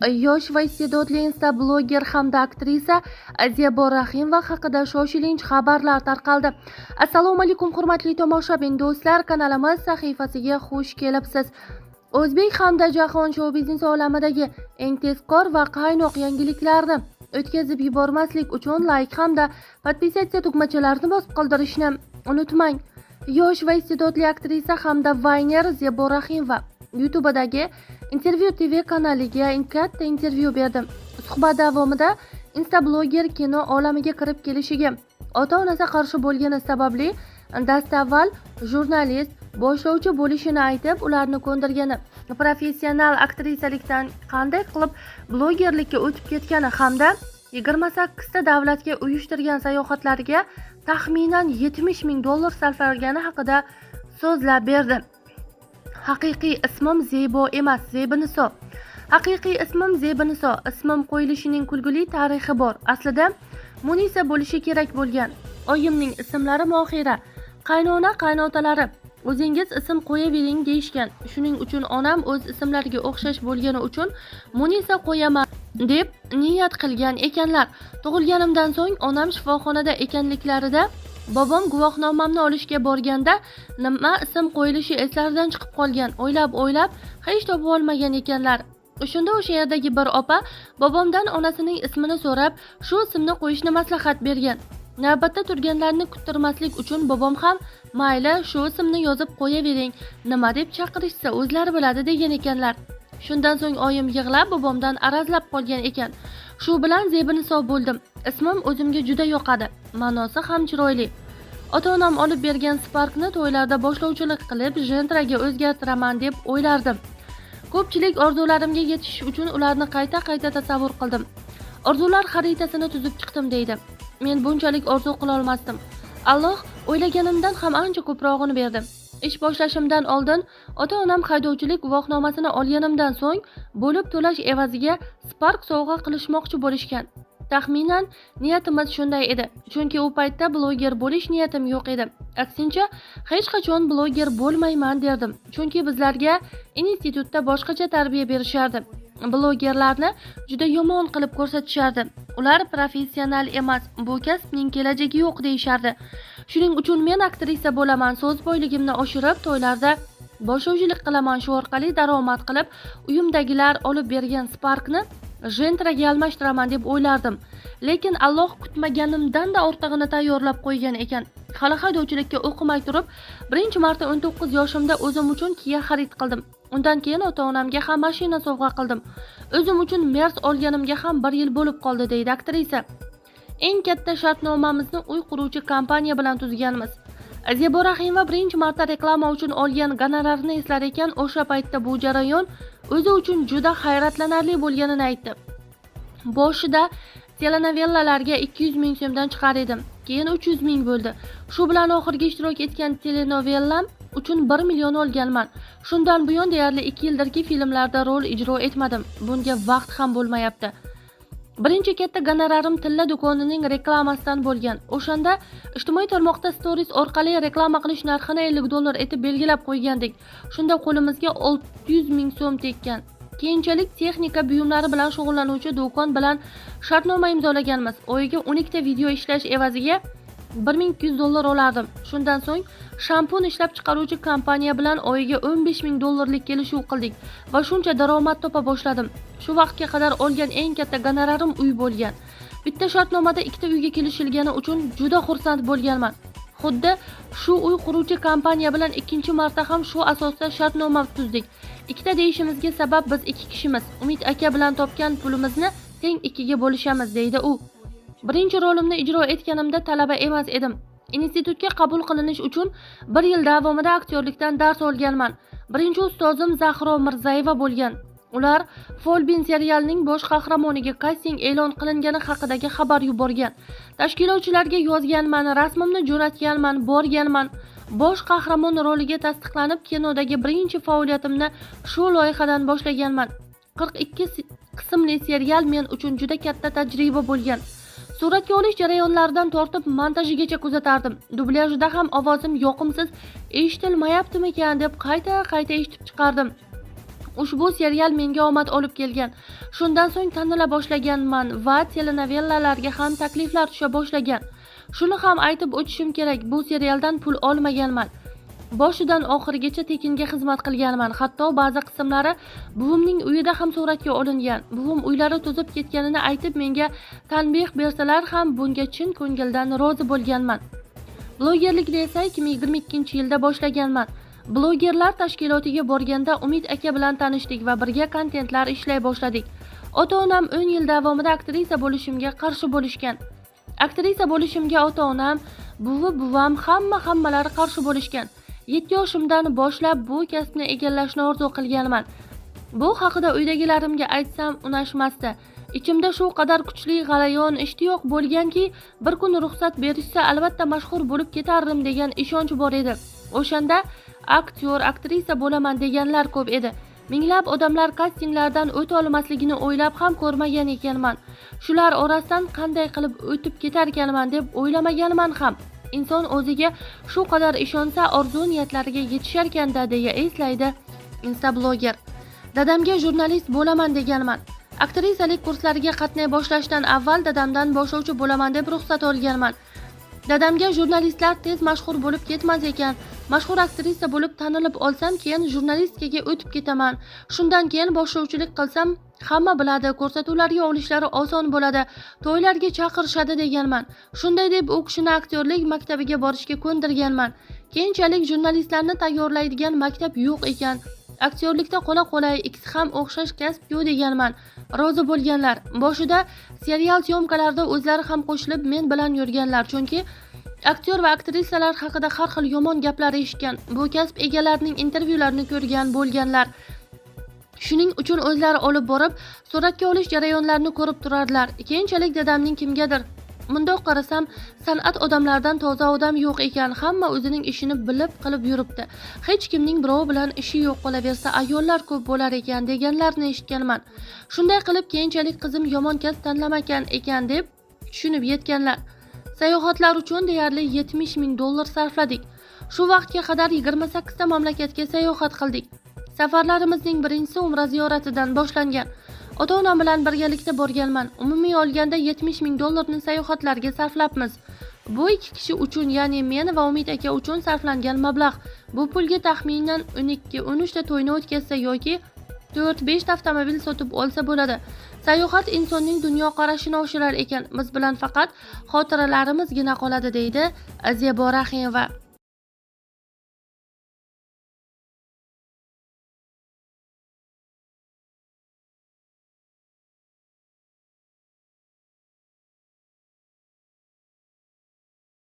Yosh va iste'dodli instabloger hamda aktrisa Zebo Rahimova haqida shoshilinch xabarlar tarqaldi. Assalomu alaykum, hurmatli tomoshabin do'stlar, kanalimiz sahifasiga xush kelibsiz. O'zbek hamda jahon shou-biznes olamidagi eng tezkor va qaynoq yangiliklarni o'tkazib yubormaslik uchun like hamda подписаться tugmachalarini bosib qoldirishni unutmang. Yosh va iste'dodli aktrisa hamda vayner Zebo Rahimova YouTube'dagi Intervyu TV kanaliga katta intervyu berdi. Suhbat davomida instabloger kino olamiga kirib kelishiga ota-onasi qarshi bo'lgani sababli dastavval jurnalist, boshlovchi bo'lishini aytib, ularni ko'ndirgani, professional aktrisalikdan qanday qilib blogerlikka o'tib ketgani hamda 28 ta davlatga uyushtirgan sayohatlariga taxminan 70 ming dollar sarflagani haqida so'zlab berdi. Haqiqiy ismim Zebo emas, Zebiniso. Haqiqiy ismim Zebiniso. Ismim qo'yilishining kulgili tarixi bor. Aslida Munisa bo'lishi kerak bo'lgan. Oyimning ismlari Mohira. Qaynona qaynotalari o'zingiz ism qo'yavering deyishgan. Shuning uchun onam o'z ismlariga o'xshash bo'lgani uchun Munisa qo'yaman deb niyat qilgan ekanlar. Tug'ilganimdan so'ng onam shifoxonada ekanliklarida bobom guvohnomamni olishga borganda nima ism qo'yilishi eslaridan chiqib qolgan. O'ylab-o'ylab hech topa olmagan ekanlar. Shunda o'sha yerdagi bir opa bobomdan onasining ismini so'rab, shu ismni qo'yishni maslahat bergan. Navbatda turganlarni kuttirmaslik uchun bobom ham mayli, shu ismni yozib qo'yavering, nima deb chaqirishsa o'zlari biladi degan ekanlar. Shundan so'ng oyim yig'lab bobomdan arazlab qolgan ekan. Shu bilan Zebiniso bo'ldim. Ismim o'zimga juda yoqadi. Ma'nosi ham chiroyli. Ota-onam olib bergan Sparkni to'ylarda boshlovchilik qilib, Gentra'ga o'zgartiraman deb o'ylardim. Ko'pchilik orzularimga yetishish uchun ularni qayta-qayta tasavvur qildim. Orzular xaritasini tuzib chiqdim deydi. Men bunchalik orzu qila olmasdim. Alloh o'ylaganimdan ham ancha ko'prog'ini berdi. Ish boshlashimdan oldin ota-onam haydovchilik guvohnomasini olganimdan so'ng bo'lib to'lash evaziga Spark sovg'a qilishmoqchi bo'lishgan. Taxminan niyatimiz shunday edi. Chunki u paytda bloger bo'lish niyatim yo'q edi. Aksincha, hech qachon bloger bo'lmayman derdim. Chunki bizlarga institutda boshqacha tarbiya berishardi. Blogerlarni juda yomon qilib ko'rsatishardi. Ular professional emas, bu kasbning kelajagi yo'q deyishardi. Shuning uchun men aktrisa bo'laman, so'z boyligimni oshirib, to'ylarda boshlovchilik qilaman, shu orqali daromad qilib, uyimdagilar olib bergan Sparkni Gentra'ga almashtiraman deb o'ylardim. Lekin Alloh kutmaganimdan-da ortig'ini tayyorlab qo'ygan ekan. Hali haydovchilikka o'qimay turib, birinchi marta 19 yoshimda o'zim uchun Kia xarid qildim. Undan keyin ota-onamga ham mashina sovg'a qildim. O'zim uchun Merz olganimga ham 1 yil bo'lib qoldi, deydi aktrisa. Eng katta shartnomamizni uy quruvchi kompaniya bilan tuzganmiz. Zebo Rahimova birinchi marta reklama uchun olgan gonorarini eslar ekan, o'sha paytda bu jarayon o'zi uchun juda hayratlanarli bo'lganini aytdi. Boshida telenovellalarga 200 ming so'mdan chiqar edim. Keyin 300 ming bo'ldi. Shu bilan oxirgi ishtirok etgan telenovellam uchun 1 million olganman. Shundan buyon deyarli 2 yildirki filmlarda rol ijro etmadim. Bunga vaqt ham bo'lmayapti. Birinchi katta gonorarim tilla do'konining reklamasidan bo'lgan. O'shanda ijtimoiy tarmoqda stories orqali reklama qilish narxini 50 dollar etib belgilab qo'ygandik. Shunda qo'limizga 600 ming so'm tekkan. Keyinchalik texnika buyumlari bilan shug'ullanuvchi do'kon bilan shartnoma imzolaganmiz. Oyiga 12 ta video ishlash evaziga 1200 dollar olardim. Shundan so'ng shampun ishlab chiqaruvchi kompaniya bilan oyiga 15 ming dollarlik kelishuv qildik va shuncha daromad topa boshladim. Shu vaqtga qadar olgan eng katta gonorarim uy bo'lgan. Bitta shartnomada 2 ta uyga kelishilgani uchun juda xursand bo'lganman. Xuddi shu uy quruvchi kompaniya bilan ikkinchi marta ham shu asosda shartnoma tuzdik. Ikkita deyishimizga sabab biz 2 kishimiz. Umid aka bilan topgan pulimizni teng 2ga bo'lishamiz, deydi u. Birinchi rolimni ijro etganimda talaba emas edim. Institutga qabul qilinish uchun 1 yil davomida aktyorlikdan dars olganman. Birinchi ustozim Zahro Mirzayeva bo'lgan. Ular Folbin serialining bosh qahramoniga kasting e'lon qilingani haqidagi xabar yuborgan. Tashkilotchilarga yozganman, rasmimni jo'natganman, borganman. Bosh qahramon roliga tasdiqlanib, kinodagi birinchi faoliyatimni shu loyihadan boshlaganman. 42 qismli serial men uchun juda katta tajriba bo'lgan. Suratga olish jarayonlaridan tortib montajigacha kuzatardim. Dublyajda ham ovozim yoqimsiz eshitilmayaptimikan deb qayta-qayta eshitib chiqardim. Ushbu serial menga omad olib kelgan. Shundan so'ng tanila boshlaganman va telenovellalarga ham takliflar tusha boshlagan. Shuni ham aytib o'tishim kerak, bu serialdan pul olmaganman. Boshidan oxirigacha tekinga xizmat qilganman. Hatto ba'zi qismlari buvimning uyida ham suratga olingan. Buvim uylari to'zib ketganini aytib menga tanbeh bersalar ham bunga chin ko'ngildan rozi bo'lganman. Blogerlikni esa 2022-yilda boshlaganman. Blogerlar tashkilotiga borganda Umid aka bilan tanishdik va birga kontentlar ishlay boshladik. Ota-onam 10 yil davomida aktrisa bo'lishimga qarshi bo'lishgan. Aktrisa bo'lishimga ota-onam, buvi, buvam, hammalari qarshi bo'lishgan. 7 yoshimdan boshlab bu kasbni egallashni orzu qilganman. Bu haqida uydagilarimga aytsam unashmasdi. Ichimda shu qadar kuchli g'alayon, ishtiyoq bo'lganki, bir kun ruxsat berishsa albatta mashhur bo'lib ketardim degan ishonch bor edi. O'shanda aktyor, aktrisa bo'laman deganlar ko'p edi. Minglab odamlar kastinglardan o'ta olmasligini o'ylab ham ko'rmagan ekanman. Shular orasidan qanday qilib o'tib ketarkanman deb o'ylamaganman ham. Inson o'ziga shu qadar ishonsa orzu niyatlariga yetisharkanda, deya eslaydi instabloger. Dadamga jurnalist bo'laman deganman. Aktrisalik kurslariga qatnay boshlashdan avval dadamdan boshlovchi bo'laman deb ruxsat olganman. Dadamga jurnalistlar tez mashhur bo'lib ketmas ekan. Mashhur aktrisa bo'lib tanilib olsam, keyin jurnalistikaga o'tib ketaman. Shundan keyin boshlovchilik qilsam, hamma biladi, ko'rsatuvlarga olishlari oson bo'ladi, to'ylarga chaqirishadi deganman. Shunday deb u kishini aktyorlik maktabiga borishga ko'ndirganman. Keyinchalik jurnalistlarni tayyorlaydigan maktab yo'q ekan. Aktyorlikda qo'la-qo'lay, ikkisi ham o'xshash kasb-ku deganman. Rozi bo'lganlar. Boshida serial syomkalarida o'zlari ham qo'shilib men bilan yurganlar, chunki aktyor va aktrisalar haqida har xil yomon gaplar eshitgan. Bu kasb egalarining intervyularini ko'rgan bo'lganlar. Shuning uchun o'zlari olib borib, suratga olish jarayonlarini ko'rib turardilar. Keyinchalik dadamning kimgadir mundoq qarasam, san'at odamlardan toza odam yo'q ekan, hamma o'zining ishini bilib qilib yuribdi. Hech kimning birov bilan ishi yo'q, qolaversa ayollar ko'p bo'lar ekan deganlarni eshitganman. Shunday qilib keyinchalik qizim yomon kasb tanlamagan ekan deb tushunib yetganlar. Sayohatlar uchun deyarli $70,000 sarfladik. Shu vaqtga qadar 28 ta mamlakatga sayohat qildik. Safarlarimizning birinchisi Umra ziyoratidan boshlangan. Ota-onam bilan birgalikda borganman. Umumiy olganda $70,000 sayohatlarga sarflabmiz. Bu ikki kishi uchun, ya'ni men va Umid aka uchun sarflangan mablag'. Bu pulga taxminan 12-13 ta to'yni o'tkazsa yoki 4-5 ta avtomobil sotib olsa bo'ladi. Sayohat insonning dunyoqarashini oshirar ekan. Biz bilan faqat xotiralarimizgina qoladi, deydi Zebo Rahimova.